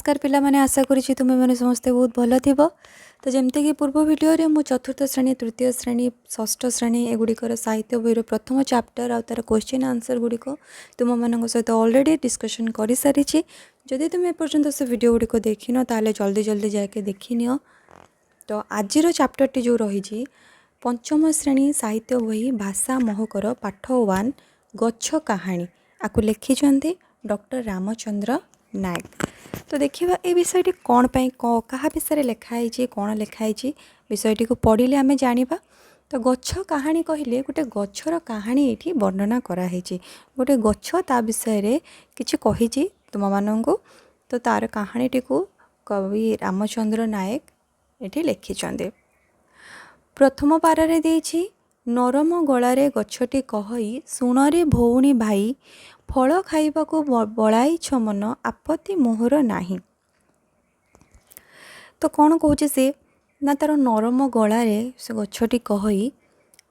ନମସ୍କାର ପିଲାମାନେ, ଆଶା କରୁଛି ତୁମେମାନେ ସମସ୍ତେ ବହୁତ ଭଲ ଥିବ। ତ ଯେମିତିକି ପୂର୍ବ ଭିଡ଼ିଓରେ ମୁଁ ଚତୁର୍ଥ ଶ୍ରେଣୀ, ତୃତୀୟ ଶ୍ରେଣୀ, ଷଷ୍ଠ ଶ୍ରେଣୀ ଏଗୁଡ଼ିକର ସାହିତ୍ୟ ବହିର ପ୍ରଥମ ଚାପ୍ଟର ଆଉ ତା'ର କୋଶ୍ଚିନ୍ ଆନ୍ସର୍ ଗୁଡ଼ିକ ତୁମମାନଙ୍କ ସହିତ ଅଲରେଡ଼ି ଡିସ୍କସନ୍ କରିସାରିଛି। ଯଦି ତୁମେ ଏପର୍ଯ୍ୟନ୍ତ ସେ ଭିଡ଼ିଓ ଗୁଡ଼ିକ ଦେଖିନ, ତାହେଲେ ଜଲ୍ଦି ଜଲ୍ଦି ଯାଇକି ଦେଖିନିଅ। ତ ଆଜିର ଚାପ୍ଟରଟି ଯେଉଁ ରହିଛି, ପଞ୍ଚମ ଶ୍ରେଣୀ ସାହିତ୍ୟ ବହି ଭାଷା ମହକର ପାଠ 1, ଗଛ କାହାଣୀ, ଆକୁ ଲେଖିଛନ୍ତି ଡକ୍ଟର ରାମଚନ୍ଦ୍ର ନାୟକ। ତ ଦେଖିବା ଏ ବିଷୟଟି କ'ଣ ପାଇଁ, କାହା ବିଷୟରେ ଲେଖା ହେଇଛି, କ'ଣ ଲେଖା ହେଇଛି, ବିଷୟଟିକୁ ପଢ଼ିଲେ ଆମେ ଜାଣିବା। ତ ଗଛ କାହାଣୀ କହିଲେ ଗୋଟେ ଗଛର କାହାଣୀ ଏଇଠି ବର୍ଣ୍ଣନା କରାହେଇଛି। ଗୋଟେ ଗଛ ତା ବିଷୟରେ କିଛି କହିଛି ତୁମମାନଙ୍କୁ। ତ ତା'ର କାହାଣୀଟିକୁ କବି ରାମଚନ୍ଦ୍ର ନାୟକ ଏଠି ଲେଖିଛନ୍ତି। ପ୍ରଥମ ପାରାରେ ଦେଇଛି, ନରମ ଗଳାରେ ଗଛଟି କହଇ, ଶୁଣରେ ଭଉଣୀ ଭାଇ, ଫଳ ଖାଇବାକୁ ବଳାଇଛ ମନ, ଆପତ୍ତି ମୋହର ନାହିଁ। ତ କ'ଣ କହୁଛି ସେ ନା, ତା'ର ନରମ ଗଳାରେ ସେ ଗଛଟି କହଇ,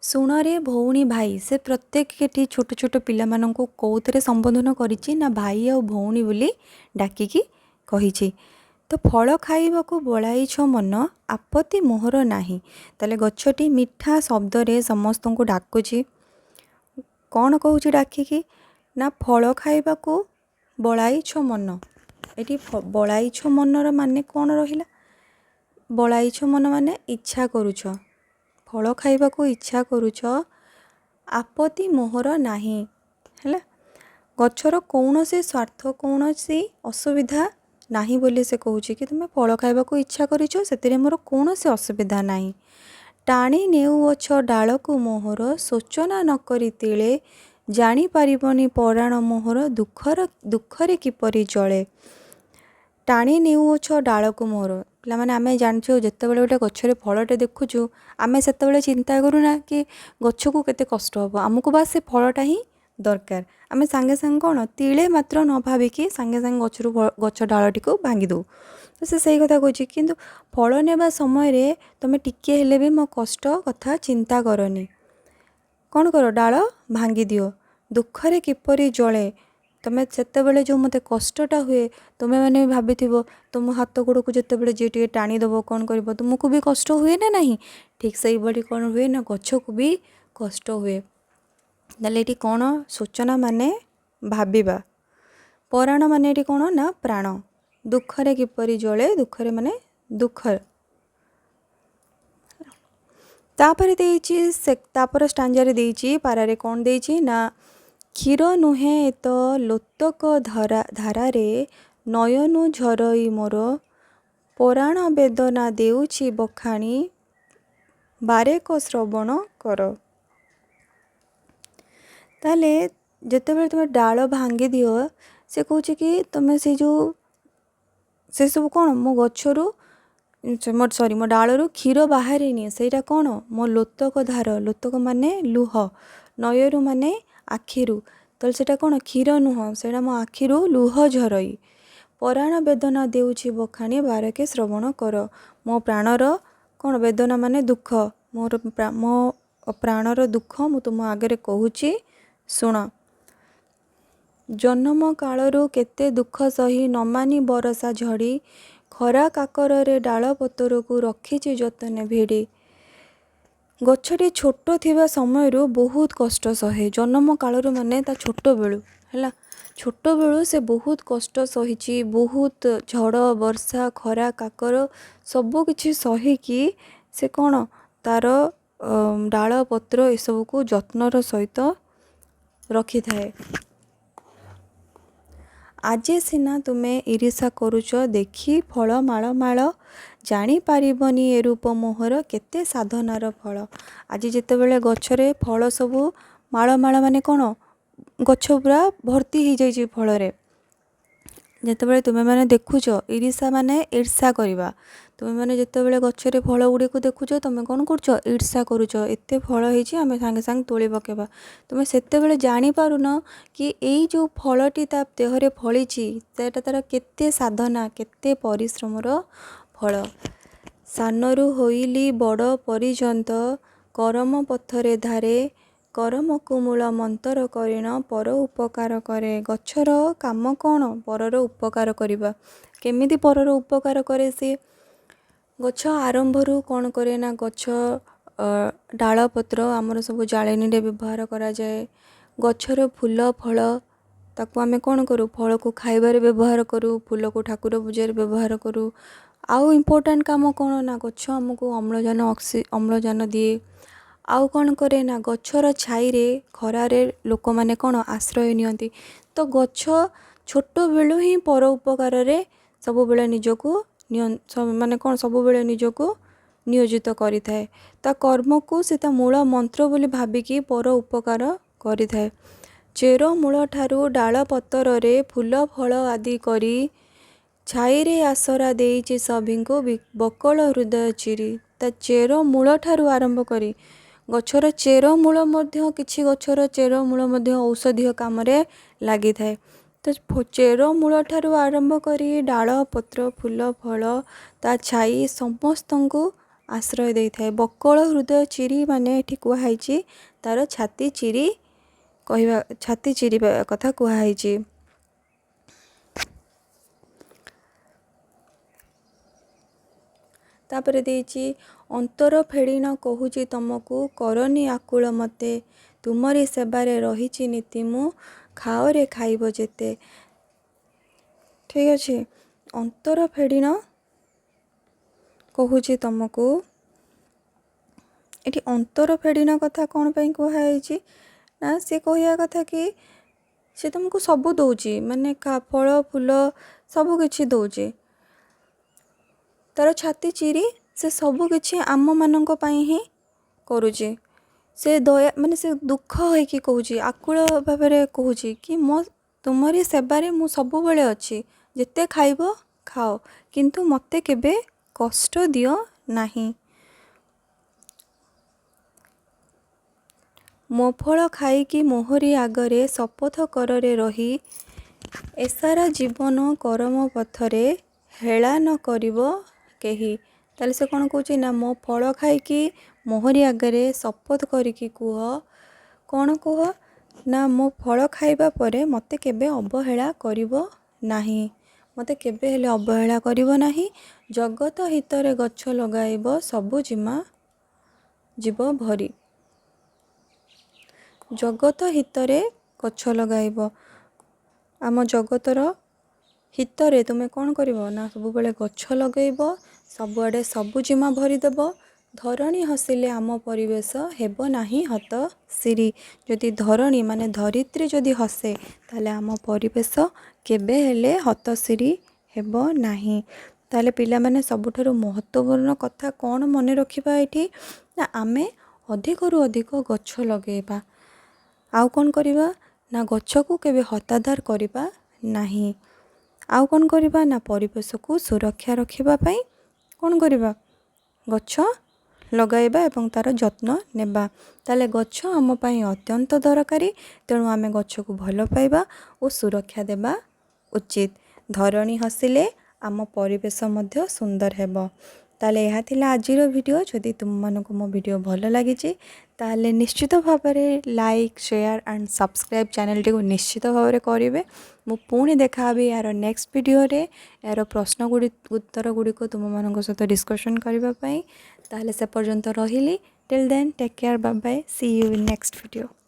ଶୁଣରେ ଭଉଣୀ ଭାଇ। ସେ ପ୍ରତ୍ୟେକଟି ଛୋଟ ଛୋଟ ପିଲାମାନଙ୍କୁ କେଉଁଥିରେ ସମ୍ବୋଧନ କରିଛି ନା, ଭାଇ ଆଉ ଭଉଣୀ ବୋଲି ଡାକିକି କହିଛି। ତ ଫଳ ଖାଇବାକୁ ବଳାଇଛ ମନ, ଆପତ୍ତି ମୋହର ନାହିଁ। ତାହେଲେ ଗଛଟି ମିଠା ଶବ୍ଦରେ ସମସ୍ତଙ୍କୁ ଡାକୁଛି। କ'ଣ କହୁଛି ଡାକିକି ନା, ଫଳ ଖାଇବାକୁ ବଳାଇଛ ମନ। ଏଠି ବଳାଇଛ ମନର ମାନେ କ'ଣ ରହିଲା? ବଳାଇଛ ମନ ମାନେ ଇଚ୍ଛା କରୁଛ, ଫଳ ଖାଇବାକୁ ଇଚ୍ଛା କରୁଛ। ଆପତ୍ତି ମୋହର ନାହିଁ। ହେଲା, ଗଛର କୌଣସି ସ୍ୱାର୍ଥ, କୌଣସି ଅସୁବିଧା ନାହିଁ ବୋଲି ସେ କହୁଛି କି ତୁମେ ଫଳ ଖାଇବାକୁ ଇଚ୍ଛା କରିଛ, ସେଥିରେ ମୋର କୌଣସି ଅସୁବିଧା ନାହିଁ। ଟାଣି ନେଉଅଛ ଡାଳକୁ ମୋହର, ଶୋଚନା ନ କରି ତିଳେ, ଜାଣିପାରିବନି ପରାଣ ମୋହର ଦୁଃଖର ଦୁଃଖରେ କିପରି ଜଳେ। ଟାଣି ନେଉଅଛ ଡାଳକୁ ମୋହର। ପିଲାମାନେ, ଆମେ ଜାଣିଛୁ, ଯେତେବେଳେ ଗୋଟେ ଗଛରେ ଫଳଟେ ଦେଖୁଛୁ, ଆମେ ସେତେବେଳେ ଚିନ୍ତା କରୁନା କି ଗଛକୁ କେତେ କଷ୍ଟ ହେବ। ଆମକୁ ବାସ୍ ସେ ଫଳଟା ହିଁ ଦରକାର। ଆମେ ସାଙ୍ଗେ ସାଙ୍ଗେ କ'ଣ, ତିଳେ ମାତ୍ର ନ ଭାବିକି ସାଙ୍ଗେ ସାଙ୍ଗେ ଗଛରୁ ଗଛ ଡାଳଟିକୁ ଭାଙ୍ଗି ଦେଉ। ତ ସେ ସେଇ କଥା କହୁଛି, କିନ୍ତୁ ଫଳ ନେବା ସମୟରେ ତୁମେ ଟିକିଏ ହେଲେ ବି ମୋ କଷ୍ଟ କଥା ଚିନ୍ତା କରନି। କ'ଣ କର? ଡାଳ ଭାଙ୍ଗିଦିଅ। ଦୁଃଖରେ କିପରି ଜଳେ। ତୁମେ ସେତେବେଳେ ଯେଉଁ ମୋତେ କଷ୍ଟଟା ହୁଏ, ତୁମେମାନେ ବି ଭାବିଥିବ, ତୁମ ହାତ ଗୋଡ଼କୁ ଯେତେବେଳେ ଯିଏ ଟିକେ ଟାଣିଦେବ, କ'ଣ କରିବ? ତୁମକୁ ବି କଷ୍ଟ ହୁଏ ନା ନାହିଁ? ଠିକ୍ ସେଇଭଳି କ'ଣ ହୁଏ ନା, ଗଛକୁ ବି କଷ୍ଟ ହୁଏ। ତାହେଲେ ଏଠି କ'ଣ? ସୂଚନା ମାନେ ଭାବିବା, ପରାଣ ମାନେ ଏଠି କ'ଣ ନା ପ୍ରାଣ। ଦୁଃଖରେ କିପରି ଜଳେ, ଦୁଃଖରେ ମାନେ ଦୁଃଖ। ତାପରେ ଦେଇଛି ସେ, ତାପରେ ଷ୍ଟାଞ୍ଜାରେ ଦେଇଛି, ପାରାରେ କ'ଣ ଦେଇଛି ନା, କ୍ଷୀର ନୁହେଁ ଏତ ଲୋତକ ଧରା ଧାରାରେ ନୟନୁ ଝରଇ ମୋର, ପରାଣ ବେଦନା ଦେଉଛି ବଖାଣି, ବାରେକ ଶ୍ରବଣ କର। ତାହେଲେ ଯେତେବେଳେ ତୁମେ ଡାଳ ଭାଙ୍ଗି ଦିଅ, ସେ କହୁଛି କି ତୁମେ ସେ ଯେଉଁ ସେସବୁ କ'ଣ, ମୋ ଗଛରୁ, ମୋ ସରି, ମୋ ଡାଳରୁ କ୍ଷୀର ବାହାରିନି। ସେଇଟା କ'ଣ? ମୋ ଲୋତକ ଧାର। ଲୋତକ ମାନେ ଲୁହ, ନୟରୁ ମାନେ ଆଖିରୁ। ତାହେଲେ ସେଇଟା କ'ଣ? କ୍ଷୀର ନୁହଁ, ସେଇଟା ମୋ ଆଖିରୁ ଲୁହ ଝରଇ। ପରାଣ ବେଦନା ଦେଉଛି ବଖାଣି, ବାରକେ ଶ୍ରବଣ କର। ମୋ ପ୍ରାଣର କ'ଣ, ବେଦନା ମାନେ ଦୁଃଖ, ମୋର ମୋ ପ୍ରାଣର ଦୁଃଖ ମୁଁ ତୁମ ଆଗରେ କହୁଛି, ଶୁଣ। ଜନମ କାଳରୁ କେତେ ଦୁଃଖ ସହି, ନମାନି ବରଷା ଝଡ଼ି, ଖରା କାକରରେ ଡାଳ ପତରକୁ ରଖିଛି ଯତନେ ଭିଡ଼ି। ଗଛଟି ଛୋଟ ଥିବା ସମୟରୁ ବହୁତ କଷ୍ଟ ସହେ। ଜନମ କାଳରୁ ମାନେ ତା ଛୋଟବେଳୁ ହେଲା, ଛୋଟବେଳୁ ସେ ବହୁତ କଷ୍ଟ ସହିଛି। ବହୁତ ଝଡ଼, ବର୍ଷା, ଖରା, କାକର ସବୁ କିଛି ସହିକି ସେ କ'ଣ ତାର ଡାଳ ପତ୍ର ଏସବୁକୁ ଯତ୍ନର ସହିତ ରଖିଥାଏ। ଆଜି ସିନା ତୁମେ ଈର୍ଷା କରୁଛ ଦେଖି ଫଳ ମାଳ ମାଳ, ଜାଣିପାରିବନି ଏ ରୂପ ମୋହର କେତେ ସାଧନାର ଫଳ। ଆଜି ଯେତେବେଳେ ଗଛରେ ଫଳ ସବୁ ମାଳ ମାଳ, ମାନେ କ'ଣ, ଗଛ ପୁରା ଭର୍ତ୍ତି ହେଇଯାଇଛି ଫଳରେ, ଯେତେବେଳେ ତୁମେମାନେ ଦେଖୁଛ, ଈର୍ଷା ମାନେ ଈର୍ଷା କରିବା, ତୁମେମାନେ ଯେତେବେଳେ ଗଛରେ ଫଳ ଗୁଡ଼ିକୁ ଦେଖୁଛ, ତୁମେ କ'ଣ କରୁଛ? ଈର୍ଷା କରୁଛ। ଏତେ ଫଳ ହେଇଛି, ଆମେ ସାଙ୍ଗେ ସାଙ୍ଗେ ତୋଳି ପକାଇବା। ତୁମେ ସେତେବେଳେ ଜାଣିପାରୁନ କି ଏଇ ଯେଉଁ ଫଳଟି ତା ଦେହରେ ଫଳିଛି, ସେଇଟା ତା'ର କେତେ ସାଧନା, କେତେ ପରିଶ୍ରମର ଫଳ। ସାନରୁ ହୋଇଲି ବଡ଼ ପରିଯନ୍ତ, କରମ ପଥରେ ଧାରେ, କରମକୁ ମୂଳ ମନ୍ତର କରିଣ ପର ଉପକାର କରେ। ଗଛର କାମ କ'ଣ? ପରର ଉପକାର କରିବା। କେମିତି ପରର ଉପକାର କରେ ସିଏ? ଗଛ ଆରମ୍ଭରୁ କ'ଣ କରେ ନା, ଗଛ ଡାଳ ପତ୍ର ଆମର ସବୁ ଜାଳେଣୀରେ ବ୍ୟବହାର କରାଯାଏ। ଗଛର ଫୁଲ ଫଳ, ତାକୁ ଆମେ କ'ଣ କରୁ? ଫଳକୁ ଖାଇବାରେ ବ୍ୟବହାର କରୁ, ଫୁଲକୁ ଠାକୁର ପୂଜାରେ ବ୍ୟବହାର କରୁ। ଆଉ ଇମ୍ପୋର୍ଟାଣ୍ଟ କାମ କ'ଣ ନା, ଗଛ ଆମକୁ ଅମ୍ଳଜାନ ଅମ୍ଳଜାନ ଦିଏ। ଆଉ କ'ଣ କରେ ନା, ଗଛର ଛାଇରେ ଖରାରେ ଲୋକମାନେ କ'ଣ ଆଶ୍ରୟ ନିଅନ୍ତି। ତ ଗଛ ଛୋଟବେଳୁ ହିଁ ପର ଉପକାରରେ ସବୁବେଳେ ନିଜକୁ ମାନେ କ'ଣ, ସବୁବେଳେ ନିଜକୁ ନିୟୋଜିତ କରିଥାଏ। ତା କର୍ମକୁ ସେ ତା ମୂଳ ମନ୍ତ୍ର ବୋଲି ଭାବିକି ପର ଉପକାର କରିଥାଏ। ଚେର ମୂଳଠାରୁ ଡାଳ ପତରରେ ଫୁଲ ଫଳ ଆଦି କରି ଛାଇରେ ଆସରା ଦେଇଛି ସଭିଙ୍କୁ ବକଳ ହୃଦୟ ଚିରି। ତା ଚେର ମୂଳଠାରୁ ଆରମ୍ଭ କରି ଗଛର ଚେର ମୂଳ ମଧ୍ୟ, କିଛି ଗଛର ଚେର ମୂଳ ମଧ୍ୟ ଔଷଧୀୟ କାମରେ ଲାଗିଥାଏ। ତ ଚେର ମୂଳଠାରୁ ଆରମ୍ଭ କରି ଡାଳ ପତ୍ର ଫୁଲ ଫଳ ତା ଛାଇ ସମସ୍ତଙ୍କୁ ଆଶ୍ରୟ ଦେଇଥାଏ। ବକଳ ହୃଦୟ ଚିରି ମାନେ ଏଠି କୁହାହେଇଛି ତାର ଛାତି ଚିରି କହିବା, ଛାତି ଚିରିବା କଥା କୁହାହେଇଛି। ତାପରେ ଦେଇଛି, ଅନ୍ତର ଫେଡ଼ିଣ କହୁଛି ତମକୁ କରନି ଆକୁଳ ମତେ, ତୁମରି ସେବାରେ ରହିଛି ନୀତି ମୁଁ, ଖାଅରେ ଖାଇବ ଯେତେ। ଠିକ୍ ଅଛି। ଅନ୍ତର ଫେଡ଼ିଣ କହୁଛି ତମକୁ, ଏଠି ଅନ୍ତର ଫେଡ଼ିଣ କଥା କ'ଣ ପାଇଁ କୁହାହେଇଛି ନା, ସେ କହିବା କଥା କି ସେ ତୁମକୁ ସବୁ ଦେଉଛି, ମାନେ ଫଳ ଫୁଲ ସବୁ କିଛି ଦେଉଛି। ତାର ଛାତି ଚିରି ସେ ସବୁ କିଛି ଆମମାନଙ୍କ ପାଇଁ ହିଁ କରୁଛି। ସେ ଦୟା ମାନେ ସେ ଦୁଃଖ ହେଇକି କହୁଛି, ଆକୁଳ ଭାବରେ କହୁଛି କି ମୋ ତୁମରି ସେବାରେ ମୁଁ ସବୁବେଳେ ଅଛି, ଯେତେ ଖାଇବ ଖାଅ, କିନ୍ତୁ ମୋତେ କେବେ କଷ୍ଟ ଦିଅ ନାହିଁ। ମୋ ଫଳ ଖାଇକି ମୋହରି ଆଗରେ ଶପଥ କରରେ ରହି, ଏସାରା ଜୀବନ କରମ ପଥରେ ହେଳା ନ କରିବ କେହି। ତାହେଲେ ସେ କ'ଣ କହୁଛି ନା, ମୋ ଫଳ ଖାଇକି ମୋହରି ଆଗରେ ଶପଥ କରିକି କୁହ, କ'ଣ କୁହ ନା, ମୋ ଫଳ ଖାଇବା ପରେ ମୋତେ କେବେ ଅବହେଳା କରିବ ନାହିଁ, ମୋତେ କେବେ ହେଲେ ଅବହେଳା କରିବ ନାହିଁ। ଜଗତ ହିତରେ ଗଛ ଲଗାଇବ ସବୁ ଜିମା ଯିବ ଭରି। ଜଗତ ହିତରେ ଗଛ ଲଗାଇବ, ଆମ ଜଗତର ହିତରେ ତୁମେ କ'ଣ କରିବ ନା, ସବୁବେଳେ ଗଛ ଲଗାଇବ, ସବୁଆଡ଼େ ସବୁଜିମା ଭରିଦେବ। ଧରଣୀ ହସିଲେ ଆମ ପରିବେଶ ହେବ ନାହିଁ ହତଶିରୀ। ଯଦି ଧରଣୀ ମାନେ ଧରିତ୍ରୀ ଯଦି ହସେ, ତାହେଲେ ଆମ ପରିବେଶ କେବେ ହେଲେ ହତଶିରୀ ହେବ ନାହିଁ। ତାହେଲେ ପିଲାମାନେ, ସବୁଠାରୁ ମହତ୍ତ୍ୱପୂର୍ଣ୍ଣ କଥା କ'ଣ ମନେ ରଖିବା ଏଇଠି ନା, ଆମେ ଅଧିକରୁ ଅଧିକ ଗଛ ଲଗାଇବା। ଆଉ କ'ଣ କରିବା ନା, ଗଛକୁ କେବେ ହତାଦର କରିବା ନାହିଁ। ଆଉ କ'ଣ କରିବା ନା, ପରିବେଶକୁ ସୁରକ୍ଷା ରଖିବା ପାଇଁ କ'ଣ କରିବା? ଗଛ ଲଗାଇବା ଏବଂ ତା'ର ଯତ୍ନ ନେବା। ତାହେଲେ ଗଛ ଆମ ପାଇଁ ଅତ୍ୟନ୍ତ ଦରକାରୀ, ତେଣୁ ଆମେ ଗଛକୁ ଭଲ ପାଇବା ଓ ସୁରକ୍ଷା ଦେବା ଉଚିତ। ଧରଣୀ ହସିଲେ ଆମ ପରିବେଶ ମଧ୍ୟ ସୁନ୍ଦର ହେବ। ତାହେଲେ ଏହା ଥିଲା ଆଜିର ଭିଡ଼ିଓ। ଯଦି ତୁମମାନଙ୍କୁ ମୋ ଭିଡ଼ିଓ ଭଲ ଲାଗିଛି, ତାହେଲେ ନିଶ୍ଚିତ ଭାବରେ ଲାଇକ୍, ସେୟାର ଆଣ୍ଡ ସବସ୍କ୍ରାଇବ୍ ଚ୍ୟାନେଲଟିକୁ ନିଶ୍ଚିତ ଭାବରେ କରିବେ। ମୁଁ ପୁଣି ଦେଖାହେବି ଏହାର ନେକ୍ସଟ ଭିଡ଼ିଓରେ, ଏହାର ପ୍ରଶ୍ନ ଉତ୍ତର ଗୁଡ଼ିକ ତୁମମାନଙ୍କ ସହିତ ଡିସ୍କସନ୍ କରିବା ପାଇଁ। ତାହେଲେ ସେ ପର୍ଯ୍ୟନ୍ତ ରହିଲି। Till then take care, bye bye, see you in next video.